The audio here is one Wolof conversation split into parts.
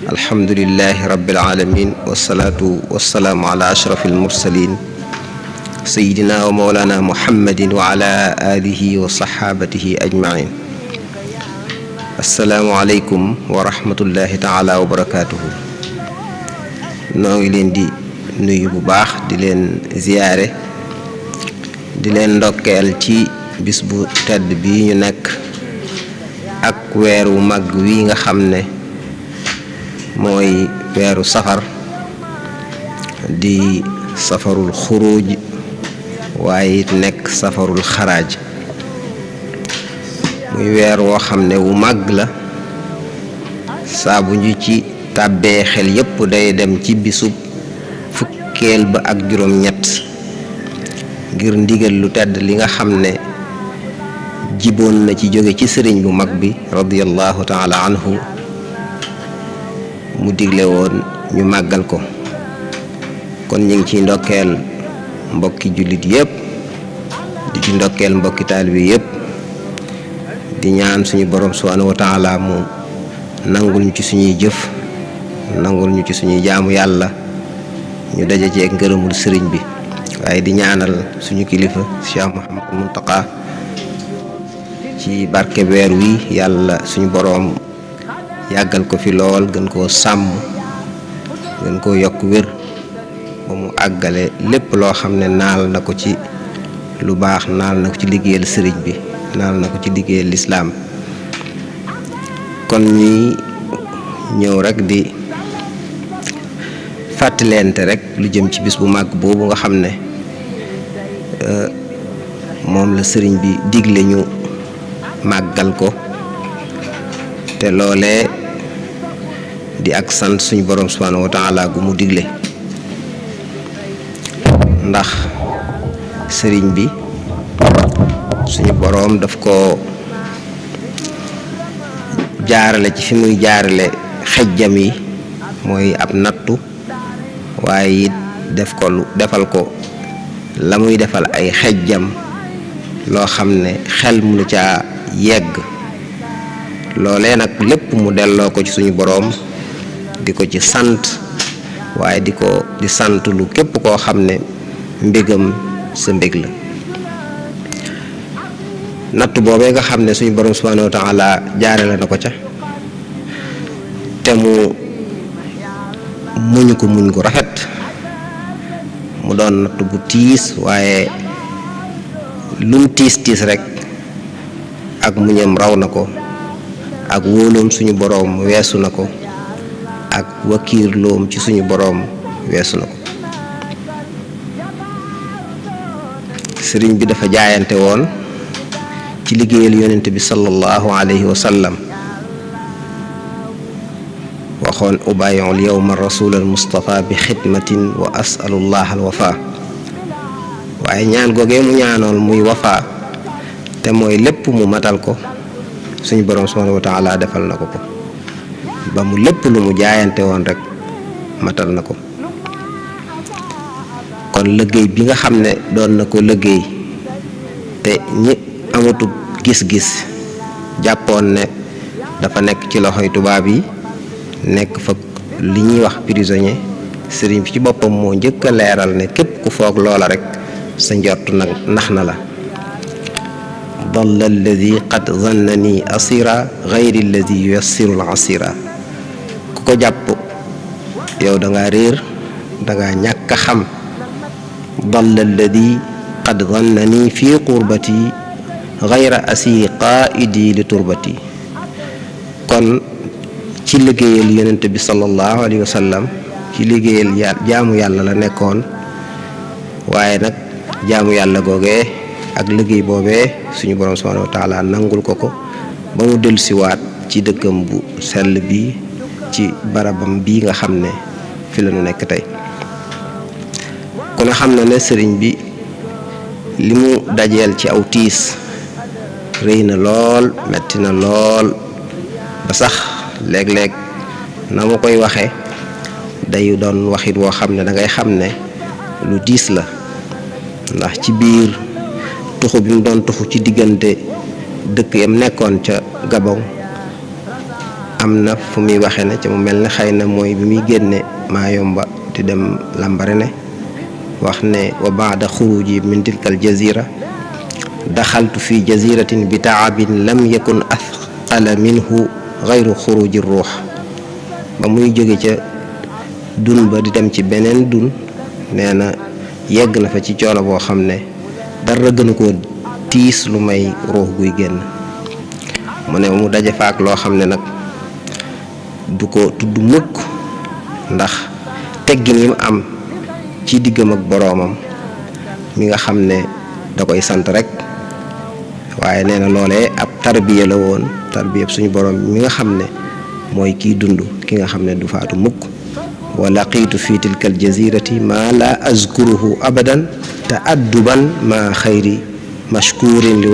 alhamdulillahi rabbil alamin wassalatu wassalamu ala ashrafil mursalin sayyidina wa mawlana muhammadin wa ala alihi wa sahabatihi ajmain. assalaamu aleykum wa rahmatullahi taala wa barakatuhu. noo ngi leen di nuyu bu baax di leen ziyaare di leen ndokkeel ci bis bu tedd bi ñu nekk ak weeru mag wi nga xam ne mooy weeru safar di safarul xuruj waaye it nekk safarul xaraaj muy weer woo xam ne wu màgg la saa bu ñu ci tàbbee xel yépp day dem ci bisub fukkeel ba ak juróom-ñett ngir ndigal lu tedd li nga xam ne jiboon na ci jóge ci sëriñ bu mag bi radiyallahu taala anhu mu digle woon ñu màggal ko. kon ñu ngi ciy ndokkeel mbokki jullit yépp di ci ndokkeel mbokki taalibe yépp di ñaan suñu borom subhanahu wa taala mu nangul ñu ci suñuy jëf nangul ñu ci suñuy jaamu yàlla ñu daje ci ak ngërëmul sëriñ bi waaye di ñaanal suñu kilifa Cheikh Mouhamadou Mountakha ci barke weer wi yàlla suñu boroom yàggal ko fi lool gën koo sàmm gën koo yokk wér ba mu àggale lépp loo xam ne naal na ko ci lu baax naal na ko ci liggéeyal sëriñ bi naal na ko ci liggéeyal lislaam. kon ñi ñëw rek di fàttalente rek lu jëm ci bis bu màgg boobu nga xam ne moom la sëriñ bi digle ñu màggal ko te loolee di ak sant suñu borom subhanahu wa taala gu mu digle ndax sëriñ bi suñu borom daf ko jaarale ci fi muy jaarale xejjam yi mooy ab nattu waaye it defal ko la muy defal ay xejjam loo xam ne xel mënu caa yegg loolee nag lépp mu delloo ko ci suñu boroom di ko ci sant waaye di sant lu képp koo xam ne mbégam sa mbég la. natt boobee nga xam ne suñu boroom subhanahu wa taala jaarale na ko ca te mu muñ ko rafet mu doon natt bu tiis waaye lum tiis rek ak muñam raw na ko ak wóoloom suñu boroom weesu na ko ak wakiirloom ci suñu boroom weesu na ko. sëriñ bi dafa jaayante woon ci liggéeyal yonent bi sallallahu alayhi wa sallam waxoon ubaayul yawma rasul al mustafa bi xidmatin wa asalullah al wafa waaye ñaan googee mu ñaanoon muy wafa te mooy lépp mu matal ko suñu borom subhanahu wa taala defal na ko ba mu lépp lu mu jaayante woon rek matal na ko. kon liggéey bi nga xam ne doon na ko liggéey te ñi amatu gis-gis jàppoon ne dafa nekk ci loxoy tubaab yi nekk fa li ñuy wax prisonnier sëriñ bi ci boppam moo njëkk a leeral ne képp ku foog loola rek sa njort nag nax na la. dalla alladi qad zannani asira gayri alladi yuyassiru al asira ku ko jàpp yow danga réer danga ñàkk a xam. dalla alladi qad zannani fi qurbati gayra asiri qaidi li turbati. kon ci liggéeyal yonent bi sallallahu alayhi wa sallam ci liggéeyal jaamu yàlla la nekkoon waaye nag jaamu yàlla googee ak liggéey boobee suñu borom subhanahu wa taala nangul ko ba mu dellusiwaat ci dëkkam bu sell bi ci barabam bii nga xam ne fi la ñu nekk tey. ku ne xam na ne sëriñ bi li mu dajeel ci aw tiis rëy na lool metti na lool ba sax léeg-léeg na ma koy waxe day doon waxit woo xam ne dangay xam ne lu diis la ndax ci biir tuxu bi mu doon tuxu ci diggante dëkk yam nekkoon ca Gabon am na fu muy waxe ne ca mu mel ne xëy na mooy bi muy génne Mayomba di dem Lambaréné wax ne wa baada xuruji min tilkal jazira daxaltu fi jaziratin bi taabin lam yakun athqala minhu gayru xuruji ruux. ba muy jóge ca dun ba di dem ci beneen dun nee na yegg na fa ci coono boo xam ne dara gënu koo tiis lu may ruux guy génn. mu ne mu daje faak loo xam ne nag du ko tudd mukk ndax teggin yi mu am ci diggam ak boroomam mi nga xam ne da koy sant rek. waaye nee na loolee ab tarbiya la woon, tarbiya suñu boroom mi nga xam ne mooy kiy dund, ki nga xam ne du faatu mukk. wa laqiitu fi tilka al jazirati ma la azkuruhu abadan ta'adduban ma xayri mashkurin li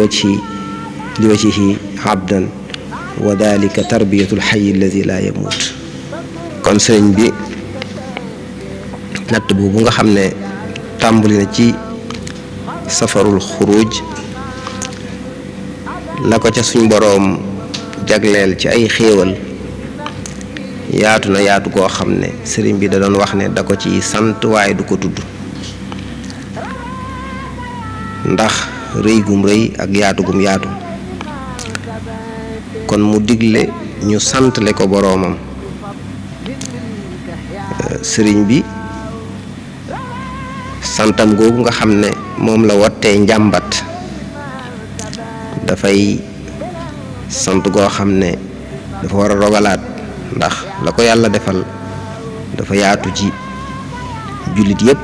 wajhihi abdan wa dalika tarbiyatul hayy alladi la yamut. kon sëriñ bi natt boobu nga xam ne tàmbali na ci safarul xuruj la ko ca suñ boroom jagleel ci ay xéewal yaatu na yaatu koo xam ne sëriñ bi da doon wax ne da ko ci sant waaye du ko tudd ndax rëy gum rëy ak yaatu gum yaatu. kon mu digle ñu santle ko boroomam. sëriñ bi santam googu nga xam ne moom la wottee njàmbat dafay sant goo xam ne dafa war a rogalaat, ndax la ko yàlla defal dafa yaatu ci jullit yépp.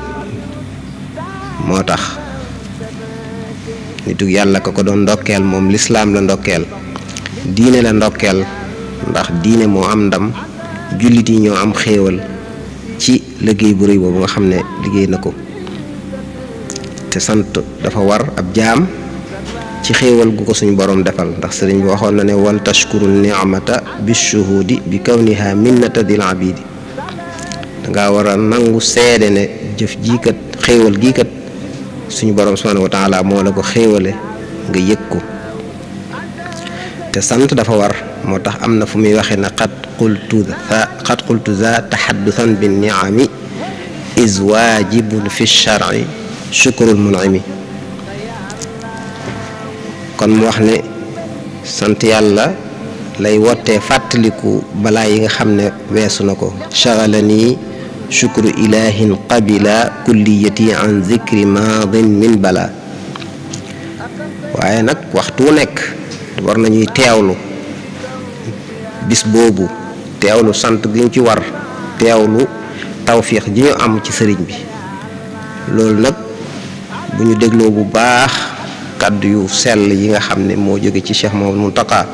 moo tax nitug yàlla ko doon ndokkeel moom lislaam la ndokkeel, diine la ndokkeel, ndax diine moo am ndam, jullit yi ñoo am xéewal ci liggéey bu rëy boobu nga xam ne liggéey na ko. te sant dafa war ab jaam ci xéewal gu ko suñu boroom defal, ndax sëriñ bi waxoon na ne wal tashkuru ni'mata bi shuhudi bi kawniha minnata dil abidi. danga war a nangu seede ne jëf jii kat xéewal gii kat suñu boroom subhanahu wa taala moo la ko xéewale nga yëg ko. te sant dafa war, moo tax am na fu muy waxe ne qad qultu za taxaddusan bi niami is waajibun fi shar'i shukrul mun'imi. kon mu wax ne sant yàlla lay wottee fàttaliku balaa yi nga xam ne weesu na ko. shaghalani shukru ilahin qabila kulliyati an zikri maadin min bala. waaye nag waxtu nekk war nañuy teewlu bis boobu, teewlu sant gi ñu ci war, teewlu tawfiix ji ñu am ci sëriñ bi. loolu nag bu ñu dégloo bu baax kàddu yu sell yi nga xam ne moo jóge ci Cheikh Mouhamadou Mountakha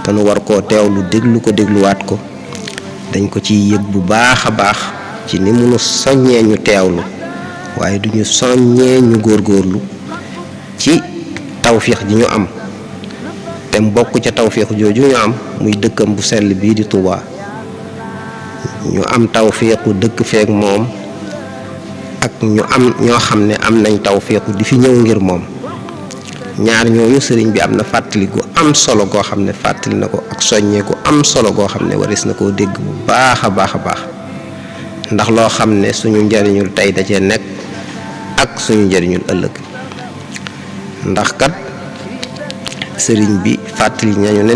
te nu war koo teewlu déglu ko dégluwaat ko, dañ ko ci yëg bu baax a baax ci ni munu soññee ñu teewlu, waaye duñu soññee ñu góorgóorlu ci tawfiix ji ñu am. te mu bokk ca tawfiix jooju ñu am muy dëkkam bu sell bii di Touba. ñu am tawfiixu dëkk feek moom ak ñu am ñoo xam ne am nañ tawfiixu di fi ñëw ngir moom. ñaar ñooñu sëriñ bi am na fàttali gu am solo goo xam ne fàttali na ko ak soññee gu am solo goo xam ne waris na koo dégg bu baax a baax a baax, ndax loo xam ne suñu njariñul tey da cee nekk ak suñu njariñul ëllëg. ndax kat sëriñ bi fàttali nañu ne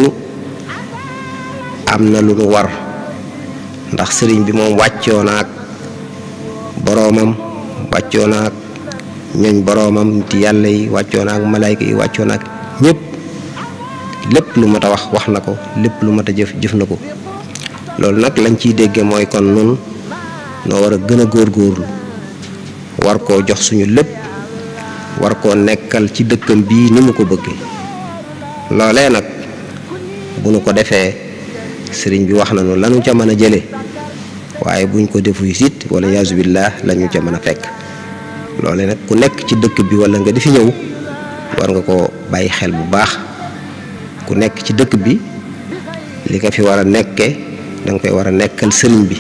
am na lu nu war, ndax sëriñ bi moom wàccoo na ak boroomam, wàccoo na ak ñooñ boroomam nit yàlla yi, wàccoo na ak malaayka yi, wàccoo na ak ñépp. lépp lu mat a wax na ko, lépp lu mat a jëf na ko. loolu nag lañ ciy dégge mooy kon nun noo war a gën a góorgóorlu, war koo jox suñu lépp, war koo nekkal ci dëkkam bii ni mu ko bëggee. loolee nag bu nu ko defee sëriñ bi wax nañu lanu ca mën a jële, waaye buñ ko defu it wala yaasu billah lañu ca mën a fekk. loolee nag ku nekk ci dëkk bi wala nga di fi ñëw war nga ko bàyyi xel bu baax. ku nekk ci dëkk bi li nga fi war a nekke danga koy war a nekkal sëriñ bi.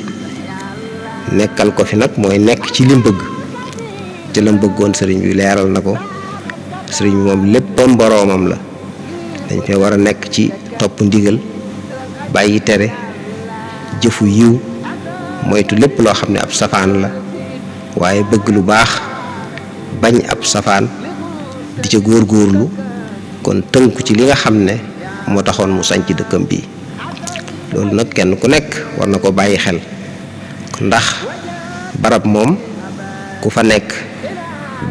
nekkal ko fi nag mooy nekk ci lim bëgg, te lam bëggoon sëriñ bi leeral na ko. sëriñ bi moom léppam boroomam la, dañ fee war a nekk ci topp ndigal, bàyyi tere, jëfu yiw moytu lépp loo xam ne ab safaan la waaye bëgg lu baax bañ ab safaan di ca góorgóorlu kon tënku ci li nga xam ne moo taxoon mu sañc dëkkam bi loolu nag kenn ku nekk war na ko bàyyi xel ndax barab moom ku fa nekk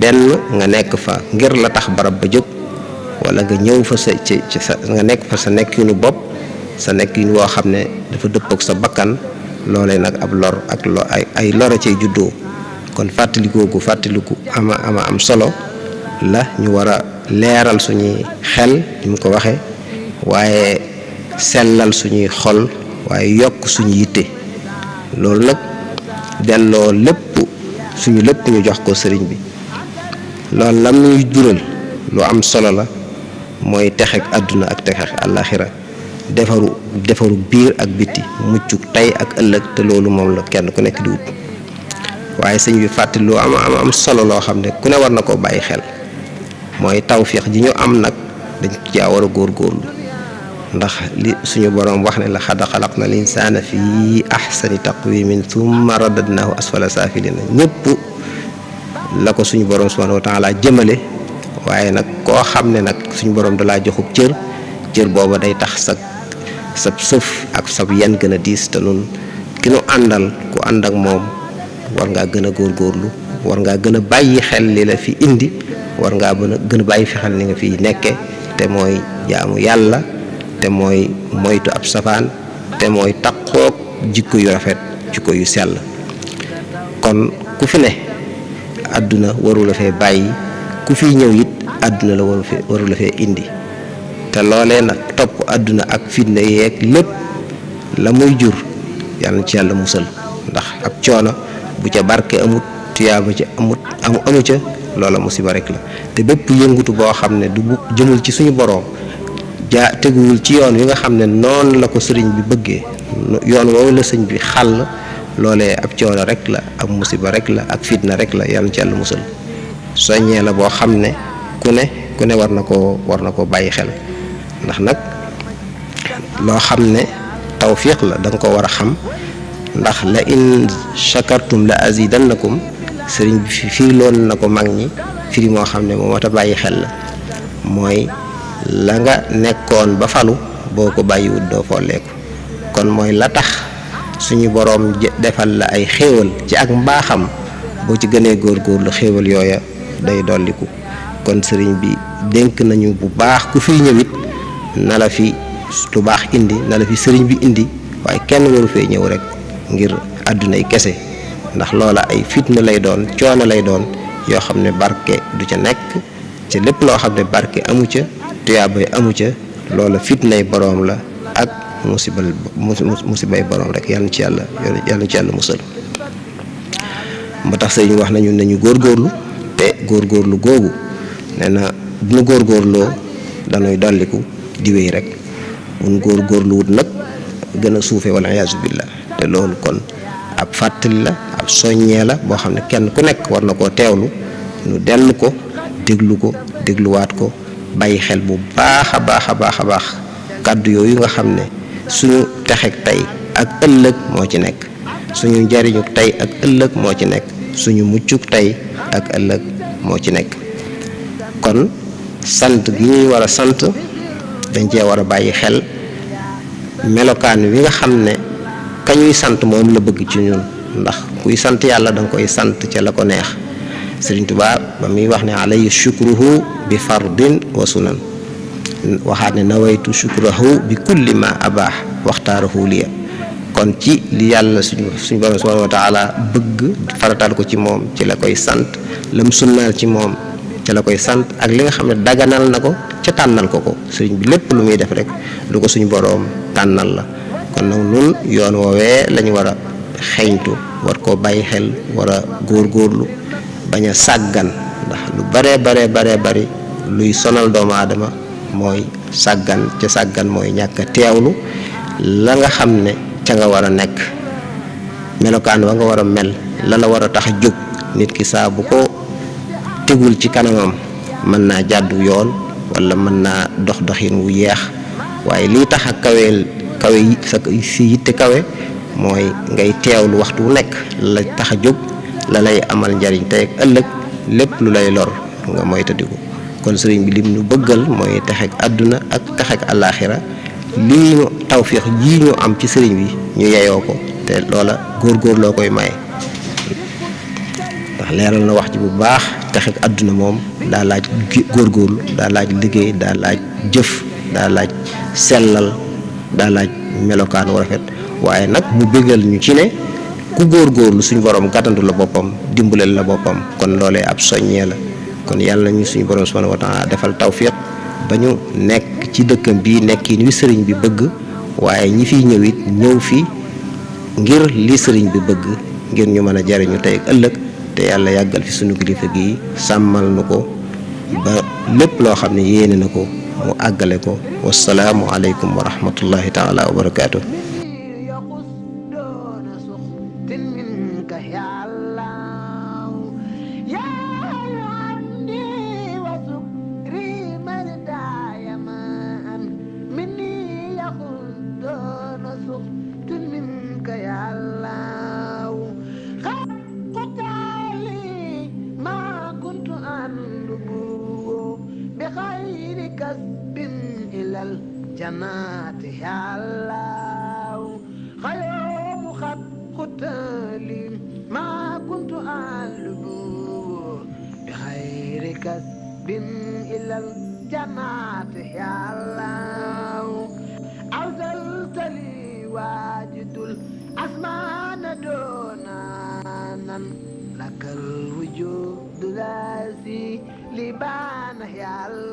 benn nga nekk fa ngir la tax barab ba jóg wala nga ñëw fa sa nga nekk fa sa nekkinu bopp sa nekkin woo xam ne dafa dëppook sa bakkan loolee nag ab lor ak ay lor a cay juddoo kon fàttalikoogu fàttaliku ama am solo la ñu war a leeral suñuy xel ni mu ko waxee waaye sellal suñuy xol waaye yokk suñu yitte loolu nag delloo lépp suñu lépp ñu jox ko sëriñ bi loolu lam ñuy jural lu am solo la mooy texeek àdduna ak texeek àllaaxira defaru biir ak biti muccuk tey ak ëllëg te loolu moom la kenn ku nekk di wut waaye sëñ bi fàttali lu am solo loo xam ne ku ne war na koo bàyyi xel mooy tawfiix ji ñu am nag dañ caa war a góorgóorlu ndax li suñu boroom wax ne la xad xalaqna al insaana fi ahsani taqwimin thumma radadnahu asfala saafilina ñëpp la ko suñu boroom subhanahu wa taala jëmale waaye nag koo xam ne nag suñu boroom dalaa joxub cër booba day tax sab sëf ak sab yan gën a diis te nun ki nu àndal ku ànd ak moom war ngaa gën a góorgóorlu war ngaa gën a bàyyi xel li la fi indi war ngaa gën a bàyyi fi xel ni nga fi nekke te mooy jaamu yàlla te mooy moytu ab safaan te mooy taqoog jikko yu rafet jikko yu sell kon ku fi ne àdduna waru la fee bàyyi ku fi ñëw it àdduna la waru la fee indi te loolee nag topp àdduna ak fitna yeeg lépp la muy jur yàlla na ci yàlla musal ndax ab coono bu ca barke amut tuyaaba ca amu ca loola musiba rek la te bépp yëngutu boo xam ne du jëmul ci suñu boroom teguwul ci yoon wi nga xam ne noonu la ko sëriñ bi bëggee yoon woowu la sëñ bi xàll loolee ab coono rek la ab musiba rek la ak fitna rek la yàlla na ci yàlla musal soññee la boo xam ne ku ne war na koo bàyyi xel ndax nag loo xam ne tawfiq la da nga ko war a xam ndax la in shakartum la azidannakum sëriñ bi firi loon na ko mag ñi firi moo xam ne moo mat a bàyyi xel la mooy la nga nekkoon ba falu boo ko bàyyiwut doo folleeku kon mooy la tax suñu boroom defal la ay xéewal ci ak mbaaxam boo ci gënee góorgóorlu xéewal yooya day dolliku kon sëriñ bi dénk nañu bu baax ku fiy ñëwit na la fi lu baax indi na la fi sëriñ bi indi waaye kenn waru fee ñëw rek ngir àddunay kese ndax loola ay fitna lay doon coono lay doon yoo xam ne barke du ca nekk ci lépp loo xam ne barke amu ca tuyaabay amu ca loola fitnay boroom la ak musibay boroom rek yàlla na ci yàlla musal moo tax sëriñ wax nañu ne ñu góorgóorlu te góorgóorlu googu nee na bu ñu góorgóorloo dañuy dolliku di wéy rek buñ góorgóorlu wut nag gën a suufe wala iyaazu billah te loolu kon ab fàttali la ab soññee la boo xam ne kenn ku nekk war na koo teewlu ñu dellu ko dégluwaat ko bàyyi xel bu baax a baax kàddu yooyu nga xam ne suñu texeeg tey ak ëllëg moo ci nekk suñu njariñu tey ak ëllëg moo ci nekk suñu muccuk tey ak ëllëg moo ci nekk kon sant gi ñuy war a sant dañ cee war a bàyyi xel melokaan wi nga xam ne kañuy sant moom la bëgg ci ñun ndax kuy sant yàlla danga koy sant ca la ko neex Sëriñ Tuubaa ba muy wax ne alayhi shukruhu bi fardin wa sunan waxaat ne nawaytu shukrahu bi kulli ma abaax waxtaarahu liya kon ci li yàlla suñu borom subhanahu wa taala bëgg faratal ko ci moom ci la koy sant lam sunnaal ci moom ca la koy sant ak li nga xam ne daganal na ko ca tànnal ko sëriñ bi lépp lu muy def rek lu ko suñu boroom tànnal la kon nag nun yoon woowee lañu war a xeeñtu war koo bàyyi xel war a góorgóorlu bañ a sàggan ndax lu bare bari luy sonal doomu aadama mooy sàggan ca sàggan mooy ñàkk a teewlu la nga xam ne ca nga war a nekk melokaan wa nga war a mel la war a tax a jóg nit ki saa bu ko tegul ci kanamam mën naa jàddu yoon wala mën naa doxin wu yeex waaye lii tax a kawe si yitte kawe mooy ngay teewlu waxtu wu nekk la tax a jóg la lay amal njariñ tey ak ëllëg lépp lu lay lor nga moytandiku. kon sëriñ bi lim ñu bëggal mooy texeg àdduna ak texeg àllaaxira lii ñu tawféex jii ñu am ci sëriñ bi ñu yeyoo ko te loola góor-góor loo koy maye. ndax leeral na wax ji bu baax texeg àdduna moom daa laaj góorgóorlu, daa laaj liggéey, daa laaj jëf, daa laaj sellal, daa laaj melokaan wu rafet. waaye nag mu bëggal ñu ci ne ku góorgóorlu suñu borom gàttandu la boppam dimbalal la boppam kon loolee ab soññee la. kon yàlla ñu suñu borom subhanahu wa taala defal tawfiq ba ñu nekk ci dëkkam bi nekkin wi sëriñ bi bëgg, waaye ñi fiy ñëw it ñëw fi ngir li sëriñ bi bëgg ngir ñu mën a jariñu tey ak ëllëg. te yàlla yàggal fi sunu kilifa gi sàmmal nu ko ba lépp loo xam ne yéene na ko mu àggale ko. wasalaamu aleykum wa rahmatullahi taala wa barakaatu. جنات يا الله خيوم خط ختالي ما كنت أعلم بخير كسب إلى الجنات يا الله أرسلت لي واجد الأسمان دونانا لك الوجود لازي لبان يا الله